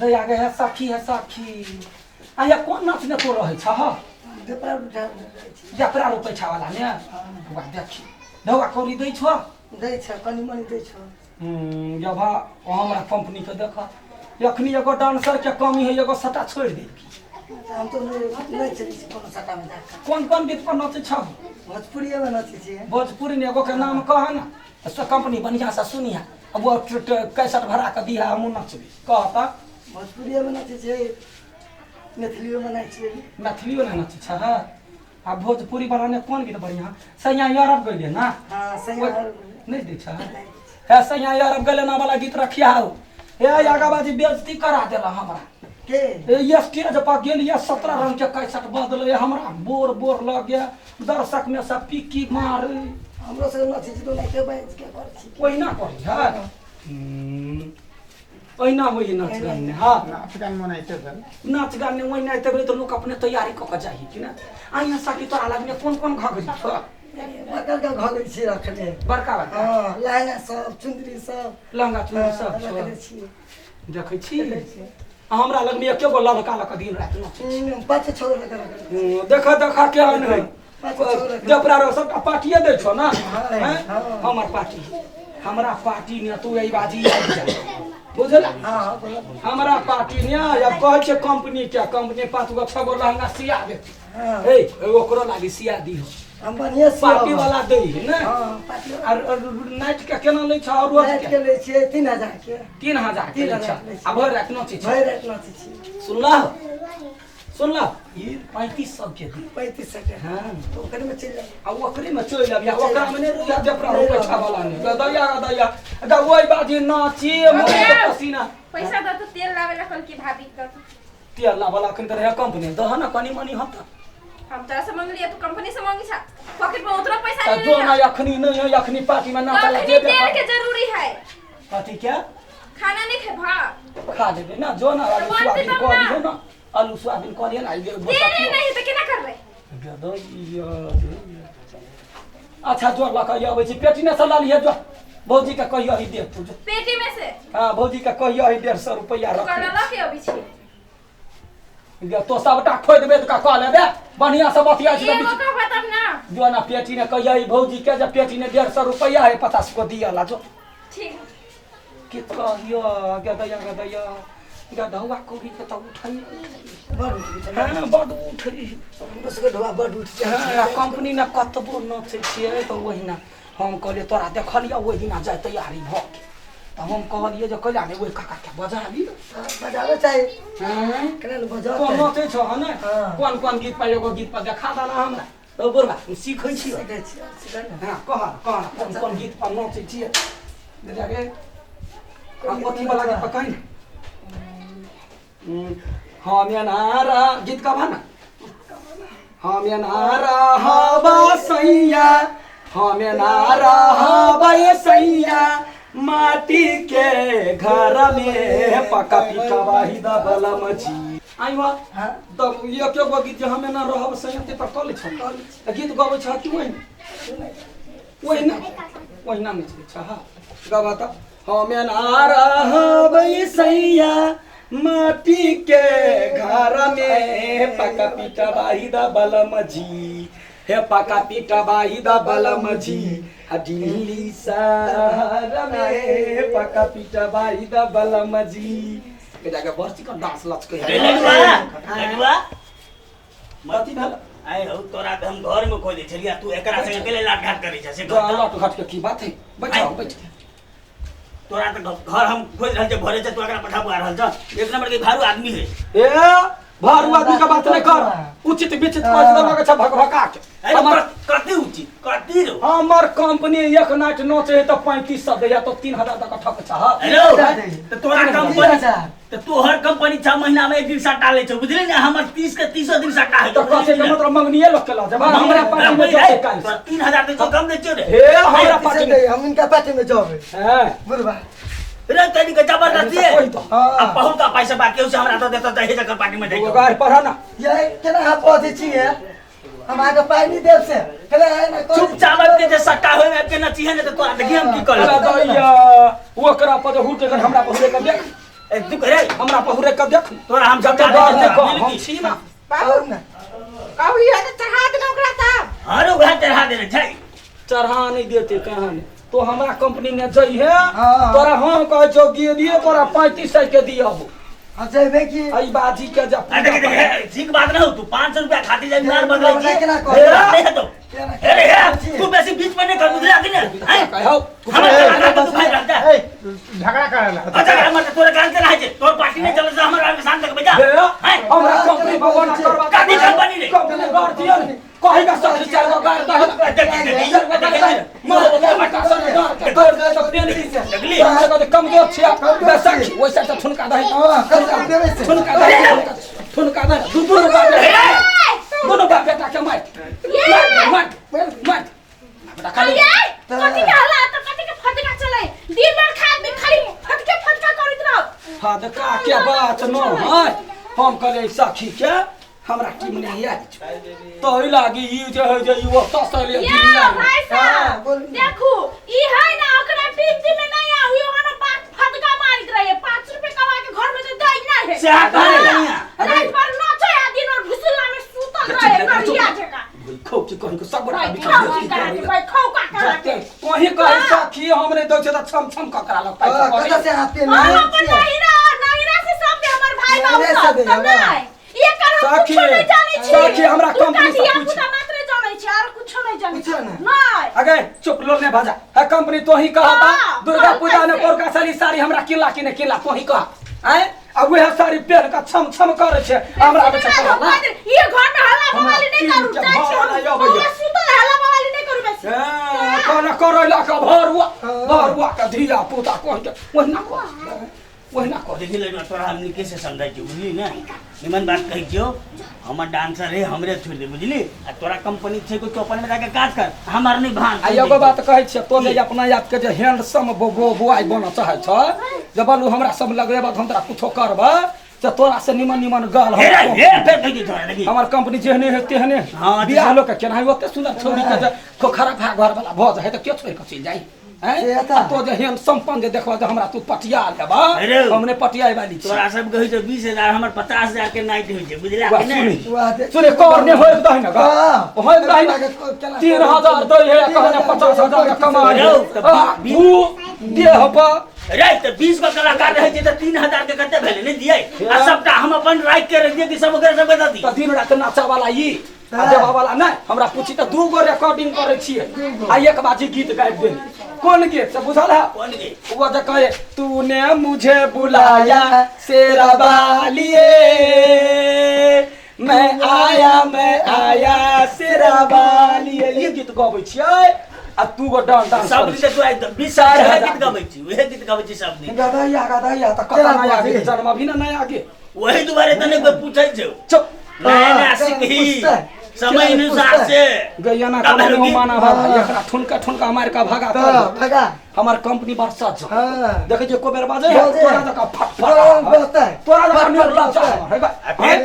रे आगे है सखी है सखी आ ये कोन नाच ने तो रहै छह देपरा उठा जाइ छी। जपरा रोपै छा वाला ने वाह देखी ढौआ कौड़ी दै छह। दै छ, कनि मनि दै छ। जब हमरा कंपनी के देख अखनी एगो डांसर के कमी है, एगो सटा छोड़ दे। हम तो नहीं चलै छी कोनो सटा में जाके। कोन कोन गीत पर नचै छह? भोजपुरिये में नचै छियै। भोजपुरी ने एगो के नाम कह ना, से कंपनी बढ़िया से सुनिहा, अब वो कैसेट भरा के दिहा, हमहूँ नचबै। कह तऽ। भोजपुरिये में नचै छियै, मैथिलियो में नाचै छियै। मैथिलियो ने नचै छह? आ भोजपुरी वाला ने कोन गीत बढ़िया? सैया अरब गेलियै ना? हाँ, सैया अरब। नहि दै छह? हे सैया अरब गेलै ना वाला गीत रखिया हो। हे आगा बाजी बेइज्जती करा देला हमरा के। ए स्टेज पर गेलियै, 17 रंग के कैसेट बदलै हमरा, बोर बोर लग गया, दर्शक में सब पिक्की मारे। हमरो सब नचै छी तऽ ओनाहिते बाजि के करै छी। ओहिना करी है, ओहिना होइ नाच गान ने। हाँ, नाच गान मनाइते भेल। नाच गान ने ओहिना एते तऽ लोक अपने तैयारी कऽ के जाइ कि ना। आ यहाँ सखी तोरा लगने कोन कोन घघरी छौ? बड़का बड़का घघरी छी रखने। बड़का बड़का? हाँ, लहंगा सब, चुन्दरी सब। लहंगा चुन्दरी सब छौ? रखने छी। देखै छी? देखै छी। आ हमरा लगमे एके गो ललका लऽ कऽ दिन राति नचै छी। पाँच छओ लगा रखने। देख देख केहन है। पाँच छओ रखने। देपरा रो सबटा पार्टिए दै छौ ना? हाँ, हैं? हाँ। हमर पार्टी, हमरा पार्टी ने तू एहि बाजी आबि जा, बुझला? हाँ हाँ, बोला। हमरा पार्टी ने अब कहै छै कंपनी के, कंपनी 5 गो 6 गो लहंगा सिया देती। हाँ। ए ओकरो लागी सिया दिहो। हम बढ़िया सियाब। पार्टी वाला दै है ने? हाँ, पार्टी वाला। और नाइट के केना लै छौ और रोज नाइट के? के लै छियै 3000 के। 3000 के लै छौ? 3000 लै आ भरि राति नचै छौ? भरि राति नचै छी। सुनलह सुनलह, ई 3500 के दी। 3500 के? हाँ। तऽ ओकरे में चलि जाउ। आ ओकरे में चलि आबिया, ओकरा में नहि रुइया जपरा रोपै छा वाला नहि। गदैया गदैया ग ओहि बाजी नाची मुँह के पसीना। पैसा दऽ तो तेल लावे ला कल की भाभी दऽ तो। तेल लाबऽ ला अखन तऽ रहै कंपनी दह ना कनि मनि हम तऽ। हम तोरा से मंगलियै, तू कंपनी से मंगी छा, पॉकेट में उतना पैसा तऽ नहीं जो ना है। अखनी नहीं है, अखनी पार्टी में नाचऽ ला अखनी जेबे तेल करबै। के जरूरी है। कथी के? खाना नहीं खेबा? खा लेबै ना, जो ना आलू बनतै सोयाबीन तब कऽ ना। लिहो ना, आलू सोयाबीन कऽ लिहो ना। तेल नहीं तऽ केना करबै? गदैया। अच्छा जोर लऽ कऽ अबै छी, पेटी ने से लऽ लिहे जो, भौजी के कहियो ही देख तू जो। पेटी में से? हाँ, भौजी के कहियो ही 150 रुपैआ तू रख। कहला लऽ के अबै छी। तो सबटा खोदि बेद कऽ कऽ लेबे, बढ़िया से बतिया छी। एगो कहबा तब ना। जो ना पेटी ने कहियो ही भौजी के जे पेटी ने 150 रुपैआ है, 50 गो दिअ ला जो। ठीक। की कहियो गदैया गदैया गधौआ कौड़ी के तऽ उठै। बड उठै छै। हाँ, बड उठै। हमरो सबके ढोआ बड उठै छै। हाँ, कंपनी ने कतबो नचै छियै तऽ ओहिना हम कहलियै तोरा देखलियै ओहि दिना जाय तैयारी भऽ के, तऽ हम कहलियै जे कैला नहि ओहि काका के बजा ली। बजाबे चाही। हाँ? केना ने बजाते? कोन नचै छह ने? हाँ। कोन कोन गीत पर, एगो गीत पर देखा देना हमरा तऽ बुढ़बा, हम सीखै छियै। सीखै छियै, सीखै ने। हाँ, कह कह कोन कोन गीत पर नचै छियै रे? आ अथी वाला गीत पर कही ने। हम अनारा गीत कहबा ना, हम अनारा हवा सैया, हम अनारा हवा सैया माटी के घर में पका पिटवा ही दबल मछी आइवा। हाँ। तब एक एगो गीत जे हम एना रहब सैया ते पर कऽ लै छौ, गीत गबै छह कि ओहिना ओहिना ओहिना नचबै छह? गबा तऽ। हम एना रहबै सैया माटी के घर में पका पिटवाही दबल मझी, हे पका पिटवाही दबल मझी, आ दिल्ली शहर में पका पिटवाही दबल मझी के जाके बड़ चिकन डांस लचकै रे लडुआ, लडुआ। कथी भेल? आइ हौ, तोरा तऽ हम घर में खोजै छलियै, तू एकरा संगे केले लाट घाट करै छ से कह तऽ। लट घट के की बात है? बैठ बैठ। तोरा तऽ घर हम खोजि रहल छै भरे छै, तू एकरा पठा बुआ रहल छ। एक नंबर के भारू आदमी है। ए भारू आदमी के बात नहीं कर, उचित विचित कह दे लगे छै भकभका के। अरे हमर कति उचित कति रो। हमर कंपनी एक नाइट नचे है तऽ 3500 दैया, तो 3000 तक ठक चाह। हेलो, तऽ तोरा कंपनी 3000। तऽ तोहर कंपनी 6 महीना में एक दिन सट्टा लै छौ, बुझली ने? हमर 30 के 30 दिन सट्टा है। तऽ कथे के मतलब मंगनिए लोग के लऽ जेबा? हमरा पार्टी में जते काज तोरा 3000 दै छौ, कम दै छियौ रे? हे हमरा पार्टी में हम इनका पार्टी में जब हैं बुढ़बा रे तनी के जबरदस्ती है। कोई तो हाँ। अब बहुत का पैसा बाकी हो से हमरा तो देता दहेज कर पार्टी में दूगो जाइतो। गारि पढ़ ना। ये केना हाथ पहुंचे छियै? हम आगे पाइ नहीं देब से केना है ना चुपचाप आबि के जे सट्टा होय में आबि के नचिहे ने तऽ तोरा देखी हम की अरे करब। दैया, ओकरा पर जे हुलके हमरा पर हुलके देख। ए तू करे हमरा पहुरे के देख तोरा हम जते सबटा डर दे नहीं कह छी हम छी ना बाबू और ना कहू ये तऽ चढ़ा देलहुँ ओकरा तब अरे उहे चढ़ा देने छै चढ़ा नहीं देते कहाँ नहीं तो हमरा कंपनी में जइहे हाँ। तोरा हम कहै छौ गिए दिए तोरा 3500 के दियब हाँ जेबे की एहि बाजी के जब अरे देख देख ठीक बात ना हो तू 500 रुपया खातिर जाय मार बदलै छी केना हे कहै? बात नहीं हतो केना अरे हे छी? तू बेसी बीच में नहीं कर बुझला कि नहीं हैं? कहौ हमरा चला के तू भाई रख जा ए झगड़ा करे ला अच्छा हमर त तोरे कान से रहै छै तोर पार्टी नहीं चले हमर आगे शान तक बेजा हे हैं? हमरा कंपनी भगवान करवा कथी कंपनी रे? कंपनी गार दियो ने कही का सखी चार गो गार दह कमजोर छिया बैसाखी वैसा तो ठुनका दही हाँ, कम देबै से। ठुनका दही ठुनका दही दू दू बाप दोनों बाप बेटा के मार मार मार मार बेटा खाली ये कथी के हल्ला त कथी के फटका चले दिन भर खाद में खाली फटके फटका करैत रहो फदका के बात न है हम कहलियै सखी के हमरा टीम नहीं आयल छौ तहि लागी ई जे है जे ई ओतऽ से एलियै ये दुनिया में। भाई हाँ, साहब बोल। देखू ई है ना ओकरा टीम टीम में नहीं आउ यो ना बात फटका मारित रहे 5 रुपए कमा के घर में तो दै ना है सएह कहले कनिया। रात भर नचे आ दिन भर भुसुला में सुतल रहे नरिया जका खौ की कहीं के सब गोटा भाई बिछा खाओ की करा के भाई खाओ का करा के कहीं कहीं सखी हमरे दै छै तऽ छम छम कऽ करा लग हाँ, पाइ कतऽ से हाथ पे हम नहीं अपन छियै? नहिरा नहिरा से सब दे हमर भाई बाबू नहिरे से सब दे, तब हमरा। नहीं ये कर हम सखी, कुछो नहीं जानै छी सखी, हमरा दूटा कंपनी से धिया पूछ। पुता मात्रे जानै छी और कुछो नहीं जानै कुछो छी नहीं। नहीं अगे चुप लोल ने भाजा है कंपनी तो ही कहता हाँ, दुर्गा हाँ, पूजा ने कैसे? पोरका साली साड़ी हमरा किनला कि ने किनला तो ही कह आय आ वएह साड़ी पेहन के छम छम करे छै हमरा आबै छै हम कहला ये घर में हल्ला हमरा बवाली नहीं टीम करू के जाइ छी भाव हम नहि अबैया। हमरा सुतल हल्ला बवाली नहीं करू बेसी ए, कहना करैला के भरुआ भरुआ के धिया पुता कह के ओहिना कर ओहिना कर देखी ले तोरा हम नीके से समझाइ छी बुझली ने निमन बात कहै छियौ हमर डांसर है हमरे छोड़ि दे बुझली आ तोरा कंपनी छै कोई अपन में जाके काज कर हमर नहीं भान आ एगो बात कहै छियै तो जे अपना आप के जे हैंडसम बॉय बनऽ चाहै छ जे बोलू हमरा सब लगेबा तऽ हम तोरा कुछो करबा तऽ तोरा से निमन निमन गल हे रे हे फेर कहै छी तोरा देखी हमर कंपनी जेहने है तेहने हाँ, बियाह लोग के केनाही ओते सुंदर छौरी के जे खोखरा भा घर वाला भऽ जाइ तऽ के छोड़ि कऽ चलि जाइ हैं से तऽ। आ तो जे हैंडसम जे देखबा जे हमरा तू पटिया लेबा अरे। हमने पटियाए वाली छी तोरा सब कहै छै 20000 हमर 50000 के नाइट होइ छै बुझला वाह, कि नहि सुनी वाह, देख- सुने कर ने होइत दही ने गा हाँ। होइत दही ने केना 3000 दै है कहने 50000 के कमाई रौ, तऽ आ, तू देह पर रे तऽ 20 गो कलाकार रहै छै तऽ 3000 के कते भेलै नहि दियै आ सबटा हम अपन राखि के रख दियै कि सब ओकरा सबके दऽ दी तऽ दिन रात नाचा वाला ई आ देवा वाला नहि हमरा पूछी तऽ दू गो रिकॉर्डिंग करै छियै आ एक बाजी गीत गाबि देली कोन गीत से बुझल है कोन गीत? वो जे कहे तूने मुझे बुलाया शेरा वालिए मैं आया शेरा वालिए ई गीत गबै छियै आ तू गो डांस डांस सब करै दिन तऽ तू आइ 20 साल उहे गीत गबै छी उहे गीत गबै छी सब दिन गदैया गदैया तऽ कतऽ केना नया बाजै? गीत जन्म अभी ने नया गीत वही दुआरे तऽ नहि कोइ पूछै छौ चुप नया नया हाँ, सीखही पूछतै। समय केना अनुसार पूछतै? से गैया ना तब कमाने रुकी। माना भाला हाँ। एकरा ठुनका ठुनका मार के भगा तऽ तर भगा हमर कंपनी बड़ सज हाँ। देखै छियै एको बेर बाजै है बाजै। तोरा जकाँ फट फट तोरा बजतै। तोरा जकाँ फट फट निर्लज्ज बजतै। हमर, हे बा। आ फेर?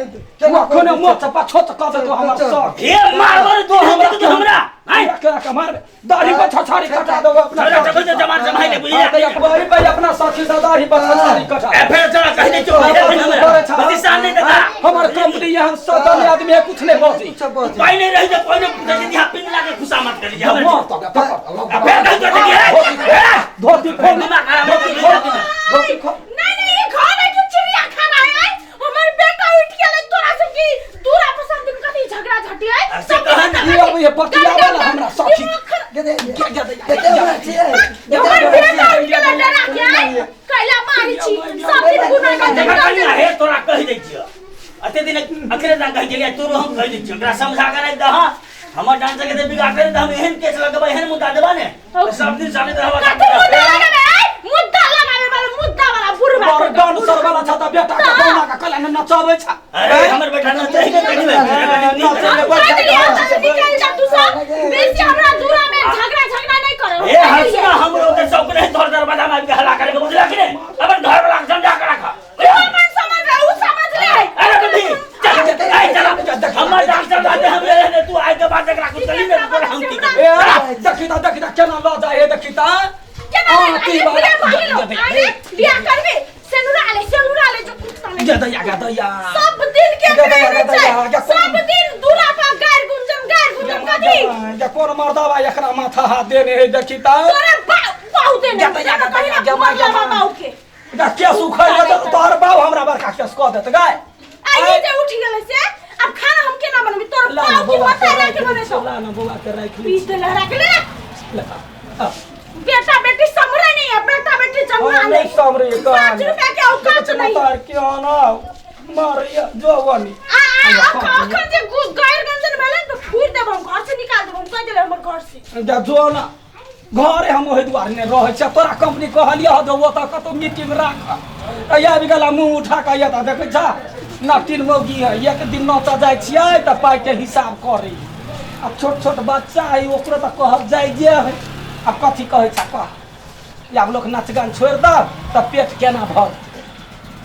तू अखने मुँह चपा छोट कऽ देतौ हमर सर हे मारबो रे तू हमरा तू हमरा आँय? हमरा केना के मारबे दाढ़ी पर छछाड़ी कटा देबो अपना चला चला चला जमा जमाइ ले बुझलियै हाँ, तऽ वही पे अपना साथी से दाढ़ी पर छछाड़ी कटा ए फेर चला कहि दै छौ हाँ, हमरा छा। प्रतिष्ठान नहि देता हमर कंपनी यहाँ सजल आदमी है कुछ नहीं बची कुछो बजै। पाइ नहि रहि जे कोइ नहि पूछै छै यहाँ पिन लाके खुशामत करै छै हमरा मर तो गया, पकड़ आ फेर कहि दे देखिए धोती खोल दिमाग खराब हो धोती गेल, खोल धोती खोल नहीं नहीं ये घर है कि चिड़िया खाना है हमर बेटा उठ के ले तोरा सब की दूरा पर सब दिन कथी झगड़ा झटी है आ से कह ना। ई अब ये पटिया वाला हमरा साथी गे दे, क्या क्या दे कते बड़ा छियै? हमर कते बड़ा बेटा छियै? उठ के ले डरा के आय कैला मारी छी सब दिन गुना कर देखा कनिया हे तोरा कहि दै छियौ अते दिन अखरे दा कहि गेलियै तोरो हम कहि दै छियौ एकरा समझा के राखि दह हमर डांसर के बिगाड़ के हम एहन केस लगबै एहन मुद्दा देबा ने तऽ सब दिन साले रहबा कथी मुद्दा लगाबे आय मुद्दा लगाबे वाला मुद्दा वाला बुढ़वा बड़ डांसर वाला छा त बेटा के बौना के कला ने नचाबै छा अरे हमर बेटा न चाहिए नचै हम कह देलियै ओतऽ से निकलि जा तू सब बेसी हमरा दूरा में झगड़ा झगड़ा नहीं करो ए हंसना हमरो के शौक नहीं तोर दरवाजा में आबि के हल्ला करे के बुझला कि नहीं अपन घर वाला के समझा के रखा तू अपन समझ ले उ समझ ले अरे बेटी चल आइ चला हमर डांसर रहते हम रहने तू आइ के बाद एकरा कुछ करी ने तोरा हम की करबै ए देखी त देखी त केना ल जाय हे देखी त केना आ, रे ती बियाह वाला भऽ गेलौ आरे बियाह करबे सेनुरा ले सेनुरा दैया गे दैया। सब दिन के गे दैया, एकरा गे दैया, छै गे कोन- सब दिन दूरा पर गार गुंजन गार गुंजन कथी गे कोन मर्दवा एकरा माथा हाथ देने है देखी त तोरे बाऊ देने गे दैया, गे दैया, गे मार, गे मार। बाऊ के गे केस उखड़ जेतौ तोहर बाऊ हमरा बड़का केस कऽ देत गाय। आ ई जे उठ गेलै से अब खाना हम केना बनबी? तोर ला ना बाऊ के बौआ माथा के ना के राखि बनेतौ। लै छियौ, ला ना बौआ के राखि लै पीस दे लहरा के ले। छियौ। ले, आ, आ। बेटा बेटी समरे नहीं है, बेटा बेटी जमा हम नहीं। नहीं समरे 5 रुपया के औकात नहीं। मार के आना मारिया जो वनी आ आ अखन जे गैर गंजन भेलै ने तो फूर देब हम, घर से निकाल देब हम, कह देबै हमर घर से। जा जो ना घरे हम ओहि दुआरे नहि रहै छियै। तोरा कंपनी कहलियै हँ जे ओतऽ कतौ मीटिंग राख, तऽ आबि गेला मुँह उठा कऽ एतऽ देखै छह नटीन मौगी है। एक दिन नचऽ जाइ छियै तऽ पाइके हिसाब करै। आब छोट छोट बच्चा है, ओकरो तऽ कहल जाइ जे है। आब कथी कहै छह कह? आब लोक नाच गान छोड़ि दऽ तऽ पेट केना भरतै?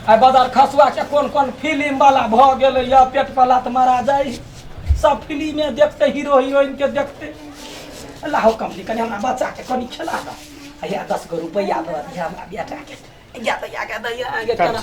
आइ बाजार खसुआ के कोन कोन फिल्म वाला भऽ गेलै या पेट पर लात मारा जाइ, सब फिल्मे देखते, हीरो हीरोइन के देखते। लाहो कमली, कनि हमरा बच्चा के कनि खेला दऽ। हैया 10 गो रुपैआ दऽ दिहऽ हमरा बेटा के। गे दैया, गे दैया, गे केना।